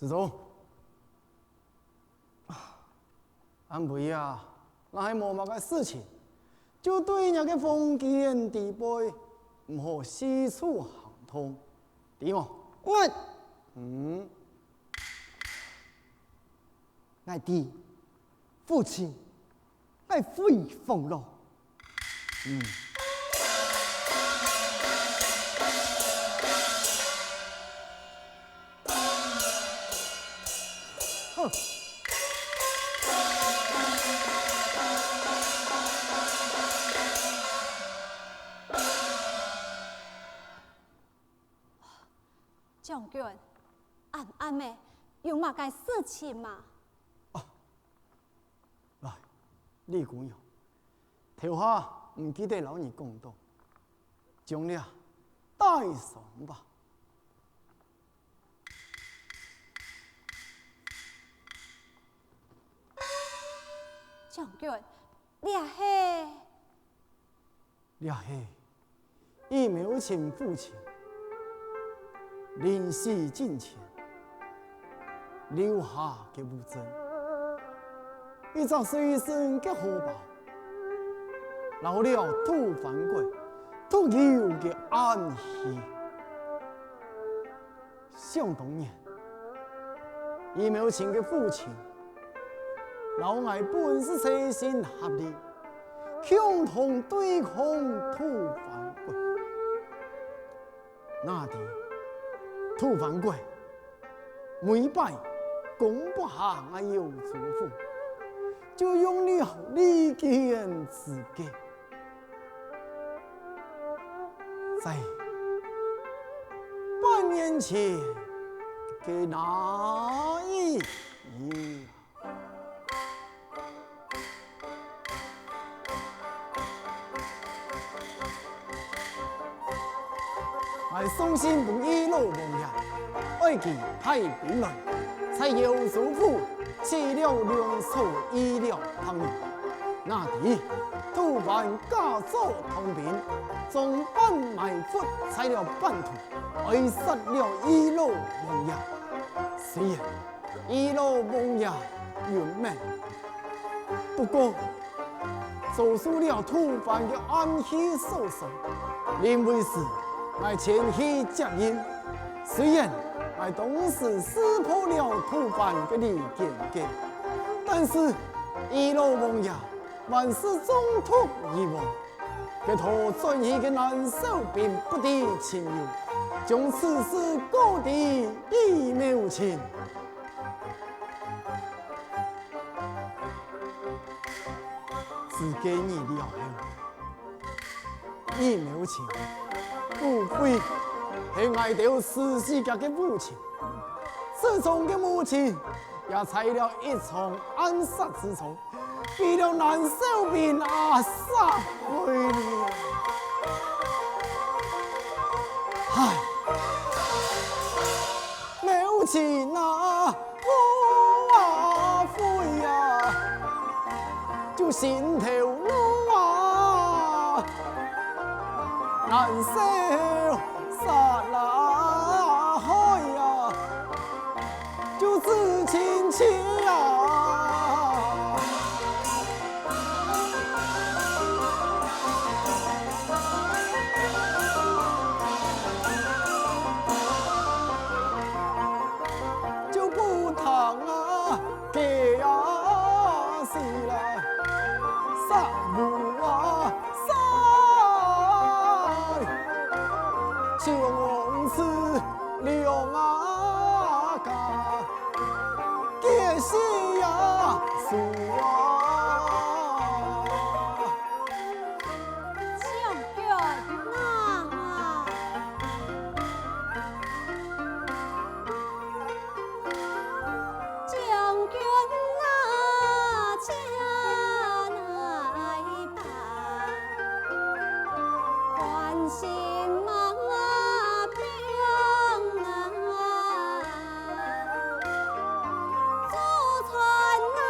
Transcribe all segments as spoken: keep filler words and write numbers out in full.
子忠，啊，暗晡夜啊，若係無麼个事情，就對若个房間底背，毋好四處行動，知無？𠊎，嗯，𠊎知，父親，𠊎會放咯。嗯。 將軍，暗暗个，有麼个事情嗎？啊，來，李姑娘，頭下毋記得摎你講到，將這帶上吧。 將軍，這係……這係余茂清父親臨死進前留下个物證，一隻隨身个荷包，摎這土番鬼獨有个暗器。 想當年，余茂清个父親摎𠊎本係齊心合力，共同對抗土番鬼。哪知土番鬼每擺攻不下𠊎姚祖父，就用了利劍自刎。 在半年前个那一日，𠊎送信分余老王爺，愛佢派兵來，在姚祖父 取了糧草、衣料、白米。哪知土番假作唐兵，裝扮埋伏在了半途，愛殺了余老王爺。雖然余老王爺殞命，不過 遭受了土番个暗器所傷，臨危時，𠊎前去接應。雖然𠊎當時識破了土番个利劍，但是余老王爺還係中毒而亡。該討轉去个男小兵不知情由，將此事告知余茂清。 自該日了後，余茂清骨灰係𠊎兜死死个个父親，子忠个母親也在了一場暗殺之中，被了男小兵啊殺害了。唉，茂清啊！ 我啊，悔啊，就心頭怒啊，難受殺啊，害啊，就知情情啊。 就不聽啊，佢啊，死了，殺無啊，殺，就往此兩啊家，結死啊，死啊。 將軍啊！將軍啊，請來吧，關心啊，病啊，祖傳啊，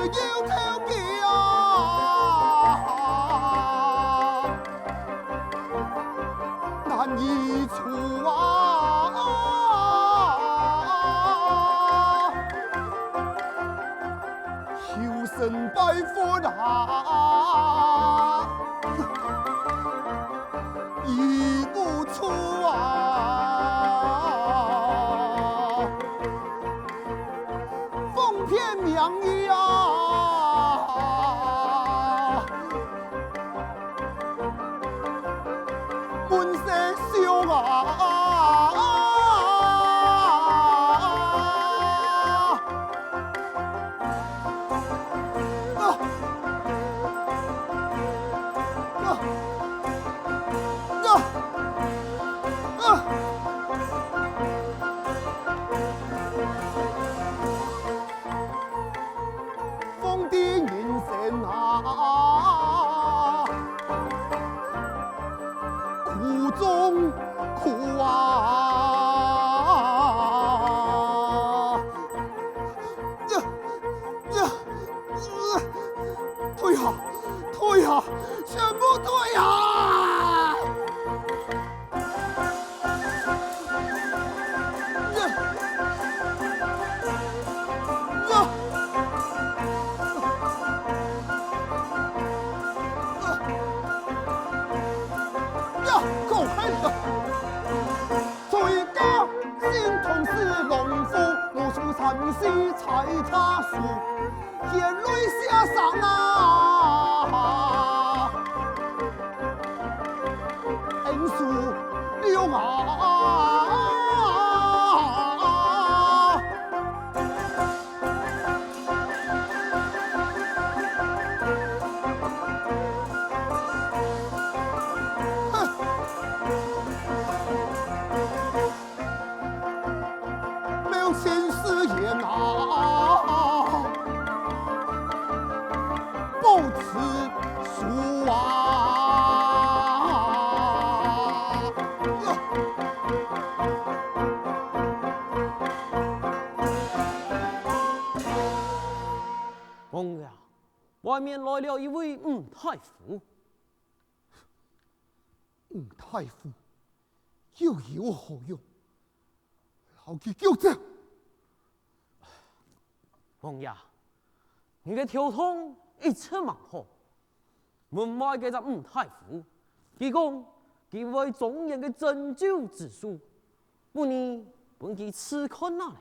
有頭皮啊，難以處啊！求神拜佛啊，醫不出啊！ 奉天命意啊，問世上啊！啊！啊！啊！啊！ 皇帝人生啊，苦中苦啊！呀，呀，呀，退下，退下，全部退下！ 呀，够狠的！谁家心痛似龙虎，我手三世采茶树，眼泪写生啊！ 恩师，你有啊！哼！ 妙仙师爷啊，不辞书啊！王爷，外面來了一位吳大夫。吳大夫，又有何用？ 摎佢救走！王爺，你个頭痛一直吂好，門外个隻吳大夫，佢講佢會中原个針灸之術，不如分佢試看啊咧。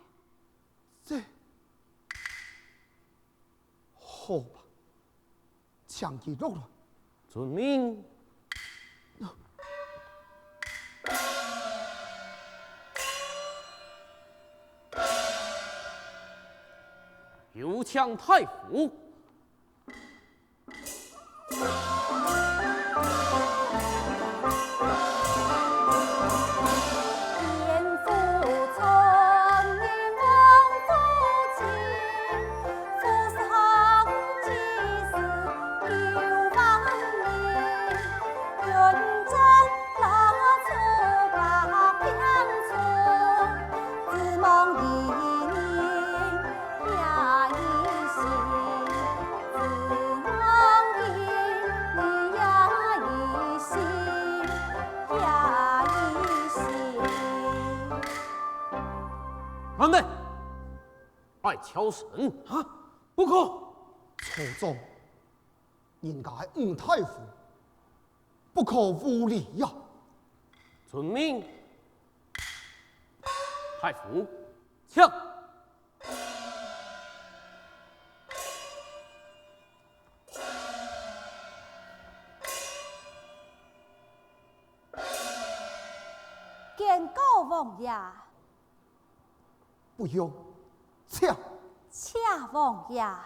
這，好吧。 請佢落來。遵命。有請大夫。慢等！ 愛超生。啊，不可！曹總，人家係吳大夫，不可無禮呀！遵命。大夫，請。見過王爺。 不用，請。謝王爺。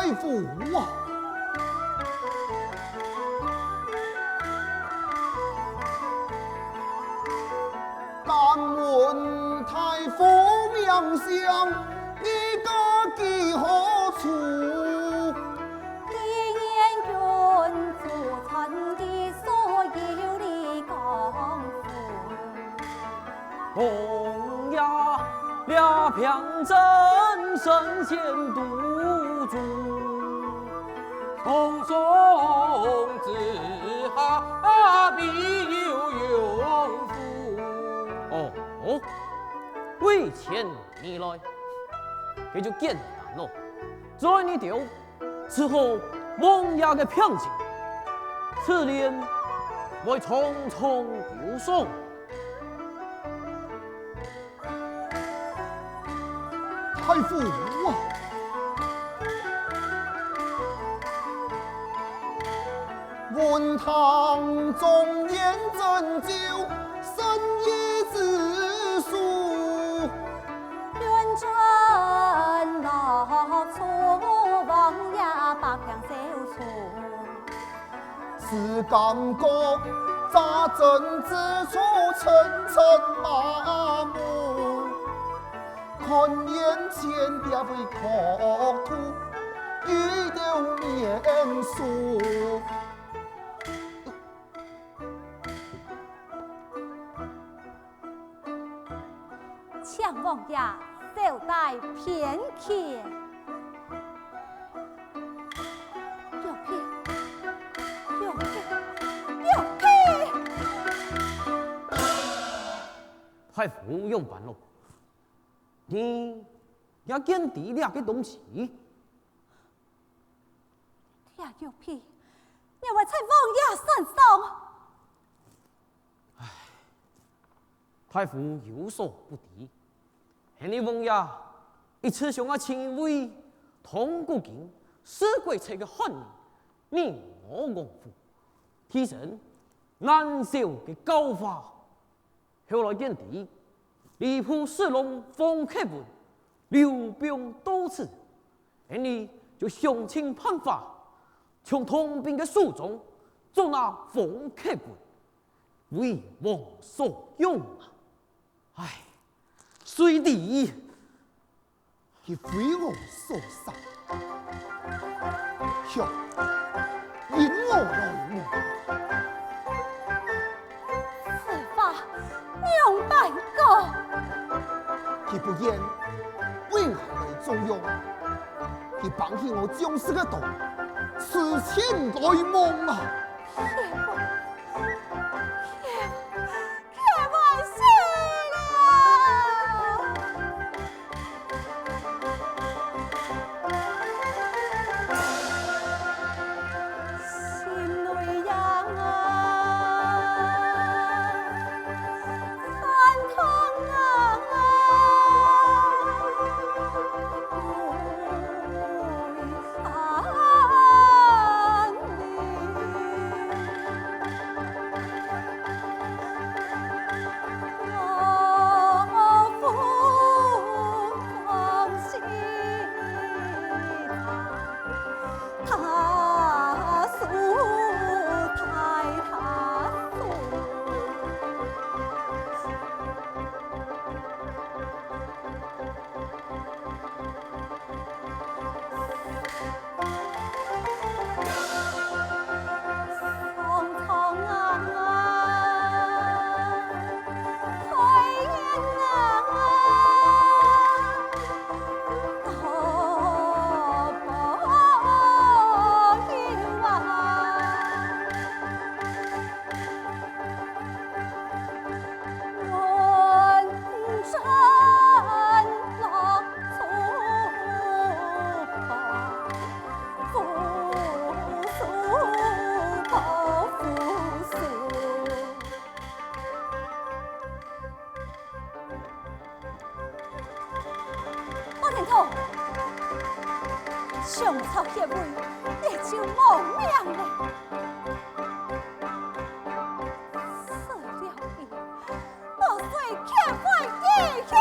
大夫啊！敢问大夫名姓，你家居何处？李贤君祖传的所有的功夫。 王爷，这病症神仙都助，重伤之下必有勇夫。哦，为钱而来，这就简单咯。只要你调 治好王爷个病情，自然会重重有赏。大夫啊！闻听忠言鸩酒，深夜之书。 远征落处，王爷百病消除。自感觉扎针之处，层层麻木，看眼前这位国土，一头面熟。 请王爷稍待片刻。玉佩，玉佩，玉佩！太傅用饭咯，你也见得了个东西？这玉佩，原来在王爷身上。 太傅有所不知，你王爷一直想要请一位通古今、识鬼才个汉人，名号王府，提升南朝个教化。后来见得，吏部侍郎方克文流放到此，你就想尽办法，从唐兵个手中捉拿方克文， 为王所用啊！唉，谁知佢非我所杀，却引我来没。此话仰般讲？佢不愿为害来重用，佢放弃我将士个道，痴情呆梦啊！ 天啊，天啊，天啊，死了！心内伤啊，惨痛啊！ 包天童，上朝歇會，你就無命了。死了佢，無須血海記去。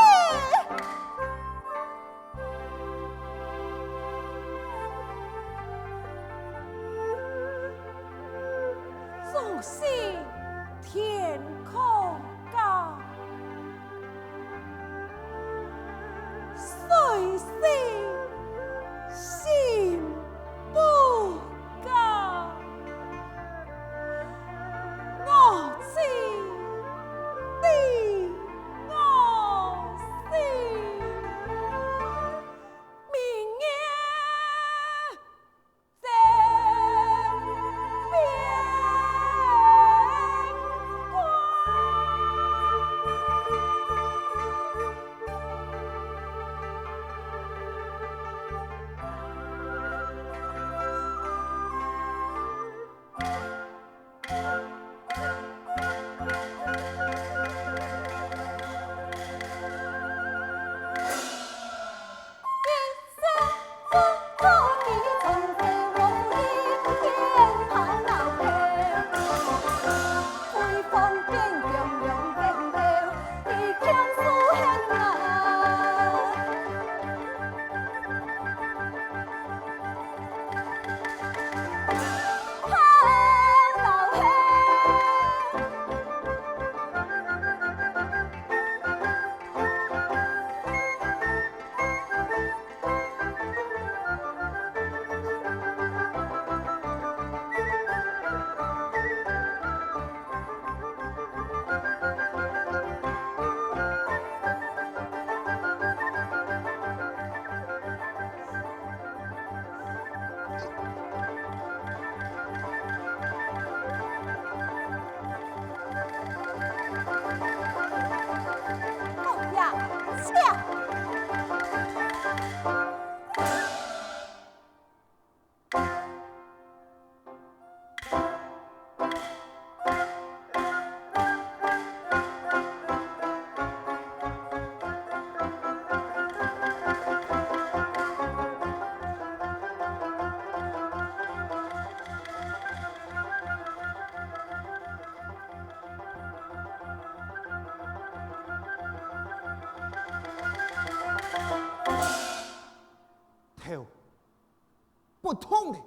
痛了。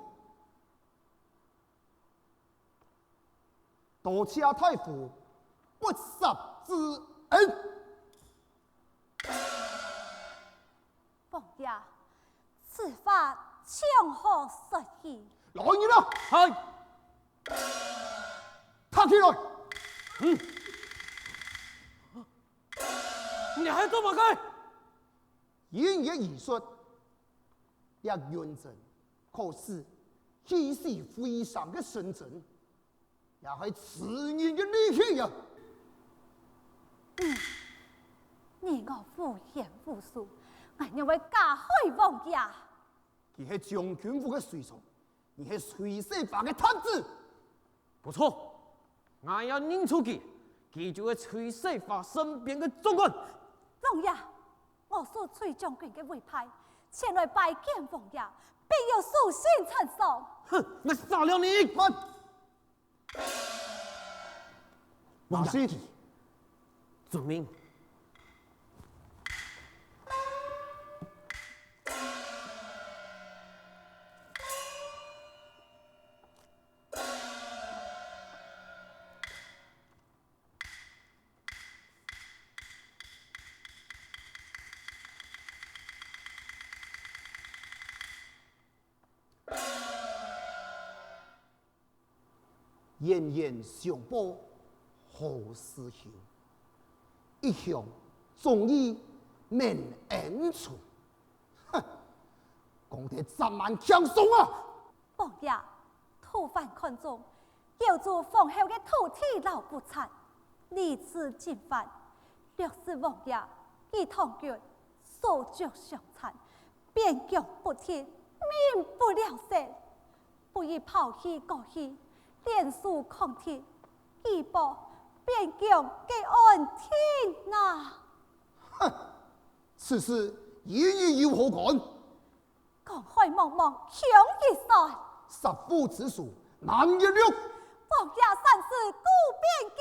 多謝大夫不殺之恩。王爷，此话从何说起？来人啊！嗨！抬起来！嗯。你还做么个？ 諺言有云，这云症可使气息回升个神症，也是刺人个利器呀。你，你我无冤无仇，𠊎仰会嫁害王爷？佢系将军府个随从，你系崔世华个探子。不错， 𠊎要认出佢，佢就係崔世华身边个总管。王爷，我受崔将军个委派，前来拜见王爷，并有书信呈上。哼，我杀了你！慢！王爷，拿书！遵命。 冤冤相报何时休？一向忠义愐恩仇。哼，讲得真蛮轻松啊！王爷， 土番看中，有助皇后个土地摎物产。如此进犯，若使王爷佢唐軍手足相殘，边疆不定，民不聊生，不如拋棄過去，联手抗敌，以保边疆个安定啊！哼，此事言語有何干？ 江海茫茫，窮一線。殺父之仇，難一陸。王爺三思顧邊疆。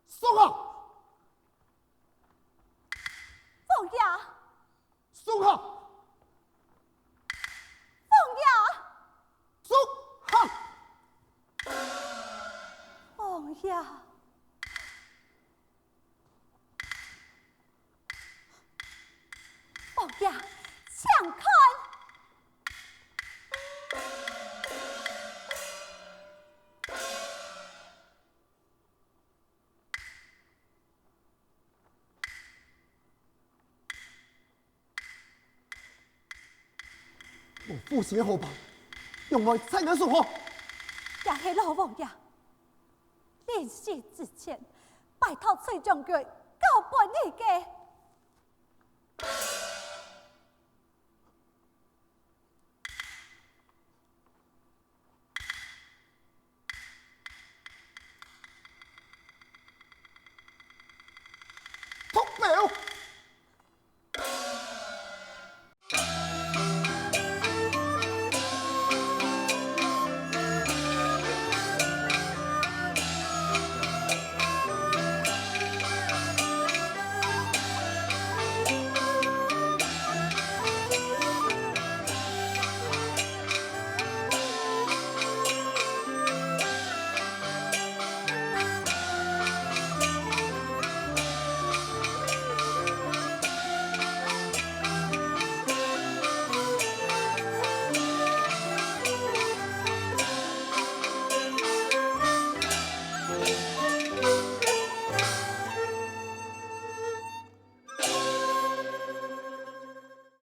收下！王爺！收下！王爺！收下！王爺！ 王爷，请看。無父亲个河伯，仰會在𠊎手下？這係老王爺臨死之前，拜託崔將軍交分你个。 毒標！